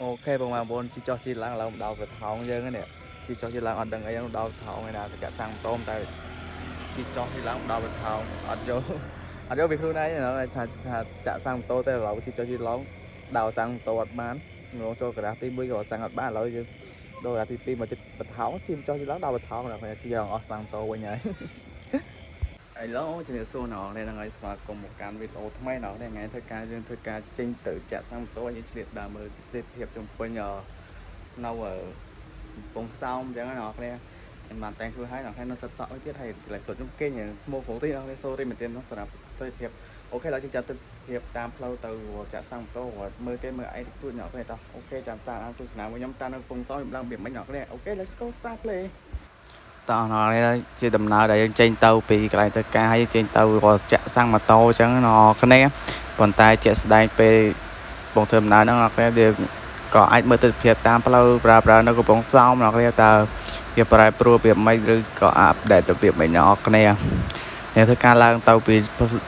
OK បងប្អូនជីចោះជីឡើងឡើងដល់កថោងយើងហ្នឹងនេះជីចោះជីឡើងអត់ដឹងអីហ្នឹងដល់ថោងឯណាទៅចាក់សាំងម៉ូតូតែជីចោះជីឡើងដល់កថោងអត់យកអត់យកពីខ្លួនឯងថាថាចាក់សាំងម៉ូតូតែឥឡូវជីចោះជីឡើងដល់សាំងម៉ូតូអត់បានងចូលក្រាស់ទី1ក៏សាំងអត់បានឥឡូវយើងដូរក្រាស់ទី2មកចិត្តបថោងជីចោះជីឡើងដល់បថោងដល់ជីអស់សាំងម៉ូតូវិញហើយ ឥឡូវជំរាបសួរអ្នកនរហ្នឹងហើយស្វាគមន៍មកកាន់វីដេអូថ្មីអ្នកនរថ្ងៃធ្វើការយើងធ្វើការចេញទៅចាក់សាំងម៉ូតូយើងឆ្លៀតដើរមើលទេសភាពជុំវិញនៅកំពង់សោមអញ្ចឹងណាអ្នកនរខ្ញុំបានតែងខ្លួនហើយអ្នកនរនៅសិតសក់មួយទៀតហើយកន្លែងខ្លួនខ្ញុំគេងស្មោកផងតិចអ្នកនរ sorry មែនទែនសម្រាប់ទេសភាព OK ឥឡូវយើងចាត់ទិដ្ឋភាពតាមផ្លូវទៅចាក់សាំងម៉ូតូមើលគេមើលអីតិចតួចអ្នកនរតោះ OK ចាំតាមទស្សនាមួយខ្ញុំតាមនៅកំពង់សោមខ្ញុំឡើងរបៀបម៉េចអ្នកនរ OK, let's go, start play. តោះនេះជាដំណើរដែលយើងចេញទៅពីកន្លែងធ្វើការហើយយើងចេញទៅក៏ចាក់សាំងម៉ូតូអញ្ចឹងណគ្នាប៉ុន្តែជាក់ស្ដែងពេលបងធ្វើដំណើរហ្នឹងអ្នកគ្នាយើងក៏អាចមើលទិដ្ឋភាពតាមផ្លូវប្រើប្រើនៅកំពង់សោមអ្នកគ្នាតើវាប្រែប្រួលរបៀបម៉េចឬក៏update របៀបម៉េចអ្នកគ្នាអ្នកធ្វើការឡើងទៅពី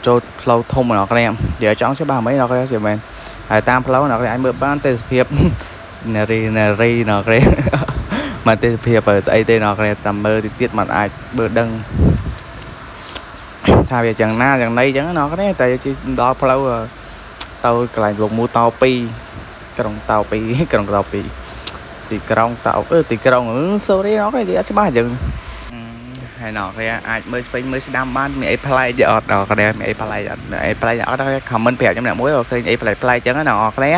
ចូលផ្លូវធំអ្នកគ្នានិយាយចង់ច្បាស់ម៉េចអ្នកគ្នាជាមែនហើយតាមផ្លូវអ្នកគ្នាអាចមើលបានទេសភាពនារីនារីអ្នកគ្នា មកទេសភាពស្អីទេអ្នកគ្នាតាមមើលតិចទៀតมันអាចមើលដឹងថាវាយ៉ាងណាយ៉ាងណីអញ្ចឹងអ្នកគ្នាតែជិះដល់ផ្លូវទៅកន្លែងលោកមូត2ក្រុងត2ក្រុងត2ទីក្រុងតអឺទីក្រុង sorry អ្នកគ្នានិយាយអត់ច្បាស់អញ្ចឹងហើយអ្នកគ្នាអាចមើលឆ្វេងមើលស្ដាំបានមានអីប្លែកទេអត់អ្នកគ្នាមានអីប្លែកអត់មានអីប្លែកអត់ comment ប្រាប់ខ្ញុំអ្នកមួយបើឃើញអីប្លែកប្លែកអញ្ចឹងណាអ្នកគ្នា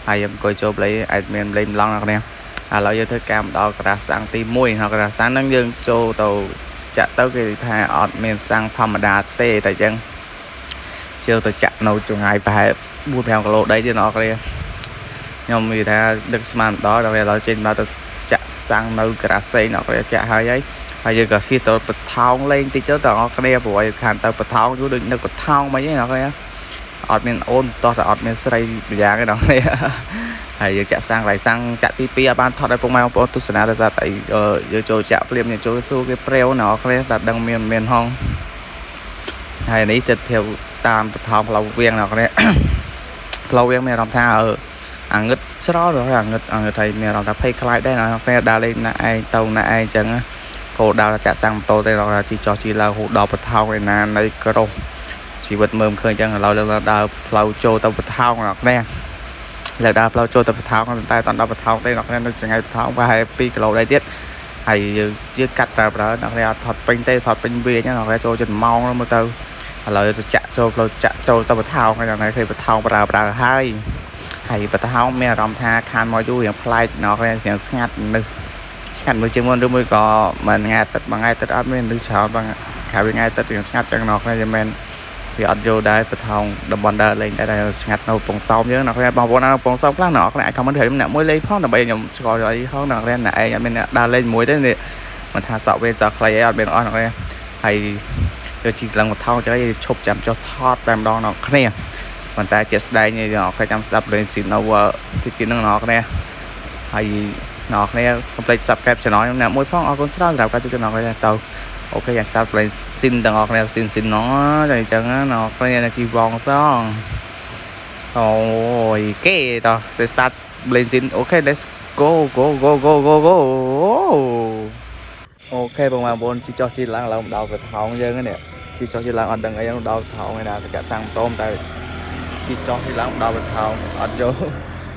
ហើយខ្ញុំអង្គុយចូលប្លៃអាចមានលេងម្លងអ្នកគ្នា ឥឡូវយើងធ្វើការមកដល់ក្រាស់សាំងទី1ហើយក្រាស់សាំងហ្នឹងយើងចូលទៅចាក់ទៅគេថាអត់មានសាំងធម្មតាទេតែអញ្ចឹងជឿទៅចាក់នៅចម្ងាយប្រហែល4 5គីឡូដីទៀតអ្នកគ្នាខ្ញុំនិយាយថាដឹកស្មានដល់ដល់ឥឡូវចេញមកទៅចាក់សាំងនៅក្រាស់សេងអ្នកគ្នាចាក់ហើយហើយហើយយើងក៏ជិះទៅបថោងលេងតិចទៅតអ្នកគ្នាព្រោះឲ្យខានទៅបថោងយូរដូចនឹកបថោងមិនហ្នឹងអ្នកគ្នាអត់មានអូនតោះតែអត់មានស្រីម្យ៉ាងទេអ្នកគ្នា ហើយយើងចាក់សាំងកន្លែងសាំងចាក់ទី2អត់បានថតឲ្យពុកម៉ែបងប្អូនទស្សនាដោយសារតែយើងចូលចាក់ភ្លាមយើងចូលសួរគេព្រាវណគ្នាតែដឹងមានមានហងហើយនេះទិដ្ឋភាពតាមបថោងផ្លូវវៀងណគ្នា ផ្លូវវៀងមានអារម្មណ៍ថាអឺអាងឹតស្រល់ដល់អាងឹតអាងឹតហើយមានអារម្មណ៍ថាភ័យខ្លាចដែរណាគ្នាដើរលេងណាឯងទៅណាឯងចឹងគោដើរចាក់សាំងម៉ូតូទេដល់ជីចោះជីឡើងហូដល់បថោងឯណានៃក្រោះជីវិតមើលមិនឃើញចឹងឥឡូវដើរផ្លូវចូលទៅបថោងអ្នកគ្នា លើកដើរផ្លូវចូលទៅបថោងតែតដល់បថោងទេអ្នកគ្នានៅចង្ងាយបថោងប្រហែល2គីឡូដែរទៀតហើយយើងយើងកាត់ប្រើប្រើអ្នកគ្នាអត់ថត់ពេញទេថត់ពេញវាញអ្នកគ្នាចូលចិត្តម៉ោងមើលទៅឥឡូវទៅចាក់ចូលផ្លូវចាក់ចូលទៅបថោងហើយអ្នកគ្នាឃើញបថោងប្រើប្រើហើយហើយបថោងមានអារម្មណ៍ថាខានមកយូររៀងប្លែកអ្នកគ្នារៀងស្ងាត់នឹកស្ងាត់មួយជាងមុនឬមួយក៏មួយថ្ងៃទឹកមួយថ្ងៃទឹកអត់មានឬច្រើនបងក្រៅពីថ្ងៃទឹករៀងស្ងាត់ចឹងអ្នកគ្នាយមែន វាអត់យល់ដែរបថោងតំបន់ដើរលេងដែរស្ងាត់នៅកំពង់សោមយើងអ្នកគ្នាបងប្អូននៅកំពង់សោមខ្លះអ្នកគ្នាអាច comment ប្រាប់ខ្ញុំអ្នកមួយលេងផងដើម្បីខ្ញុំស្គាល់អីផងអ្នកគ្នាអ្នកឯងអត់មានអ្នកដើរលេងមួយទេនេះមិនថាសក់វែងសក់ខ្លីអីអត់មានអស់អ្នកគ្នាហើយយកជីឡើងបថោងចឹងឈប់ចាំចុះថតតែម្ដងអ្នកគ្នាប៉ុន្តែជាស្ដែងអ្នកគ្នាចាំស្ដាប់លេងស៊ីណូទីទីហ្នឹងអ្នកគ្នាហើយអ្នកគ្នាកុំភ្លេច subscribe channel ខ្ញុំអ្នកមួយផងអរគុណច្រើនសម្រាប់ការជួយអ្នកគ្នាទៅ OK យ៉ាងចាប់លេងស៊ីនទាំងអស់គ្នាស៊ីនស៊ីនណអញ្ចឹងណាគ្នាជីវងសងអូយគេតោះទៅ start blazing. OK, let's go, go, go, go, go, go. OK បងប្អូនជីចោះជីឡើងឡើងដល់កថោងយើងនេះជីចោះជីឡើងអត់ដឹងអីដល់ថោងឯណាទៅចាក់សាំងម៉ូតូតែជីចោះជីឡើងដល់កថោងអត់យក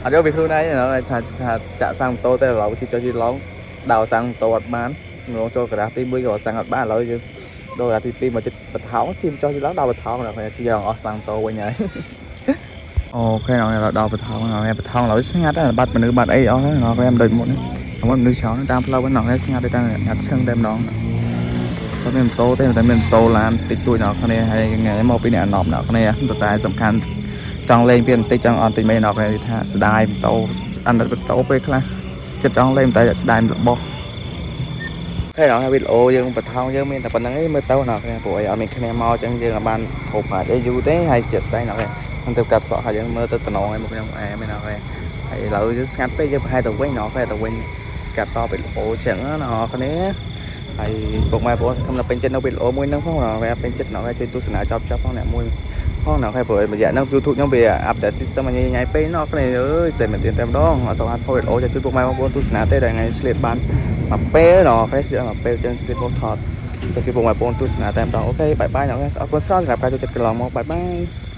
អត់យកពីខ្លួនឯងថាថាចាក់សាំងម៉ូតូតែឥឡូវជីចោះជីឡើងដល់សាំងម៉ូតូអត់បានងចូលក្រាស់ទី1ក៏សាំងអត់បានឥឡូវយើងដូរក្រាស់ទី2មកចិត្តបថោងជិះចុះជីឡើងដល់បថោងដល់គ្នាជីអស់សាំងម៉ូតូវិញហើយ OK ដល់ដល់បថោងដល់បថោងឥឡូវស្ងាត់ហើយបាត់មនុស្សបាត់អីអស់ហើយដល់គ្នាមិនដូចមុននេះមុនមនុស្សច្រើនតាមផ្លូវហ្នឹងដល់ស្ងាត់ទៅតាមងាត់ឈឹងតែម្ដងអត់មានម៉ូតូទេតែមានម៉ូតូឡានតិចតួចដល់គ្នាហើយថ្ងៃមកពីអ្នកអណប់ដល់គ្នាតែសំខាន់ចង់លេងពីបន្តិចចង់អន់តិចមិនដល់គ្នាថាស្ដាយម៉ូតូអាណិតម៉ូតូពេលខ្លះចិត្តចង់លេងតែស្ដាយរបស់ ហើយដល់វីដេអូយើងបថោងយើងមានតែប៉ុណ្្នឹងឯងមើលទៅដល់គ្នាព្រោះអីអត់មានគ្នាមកអញ្ចឹងយើងអត់បានហូបអាចអីយូរទេហើយជាក់ស្ដែងដល់គ្នាខ្ញុំទៅកាត់សក់ហើយយើងមើលទៅតំណងឯងមកខ្ញុំអែមែនដល់គ្នាហើយឥឡូវយើងស្ងាត់ពេកយើងប្រហែលទៅវិញដល់គ្នាទៅវិញកាត់តវីដេអូអញ្ចឹងណាដល់គ្នាហើយពុកម៉ែបងប្អូនខ្ញុំនៅពេញចិត្តនៅវីដេអូមួយហ្នឹងផងដល់គ្នាពេញចិត្តដល់គ្នាជួយទស្សនាចប់ចប់ផងអ្នកមួយ ផងអ្នកគ្នាព្រោះមួយរយៈហ្នឹង YouTube ខ្ញុំវា update system ញ៉ៃញ៉ៃពេកអ្នកគ្នាអើយចេះមែនទែនតែម្ដងអត់សូវអាចផុសវីដេអូជួយពុកម៉ែបងប្អូនទស្សនាទេតែថ្ងៃឆ្លៀតបានមួយពេលអ្នកគ្នាឆ្លៀតមួយពេលចឹងឆ្លៀតមកថតទៅពីពុកម៉ែបងប្អូនទស្សនាតែម្ដង។ OK, bye bye អ្នកគ្នាអរគុណច្រើនសម្រាប់ការចូលចិត្តកន្លងមក។ Bye bye.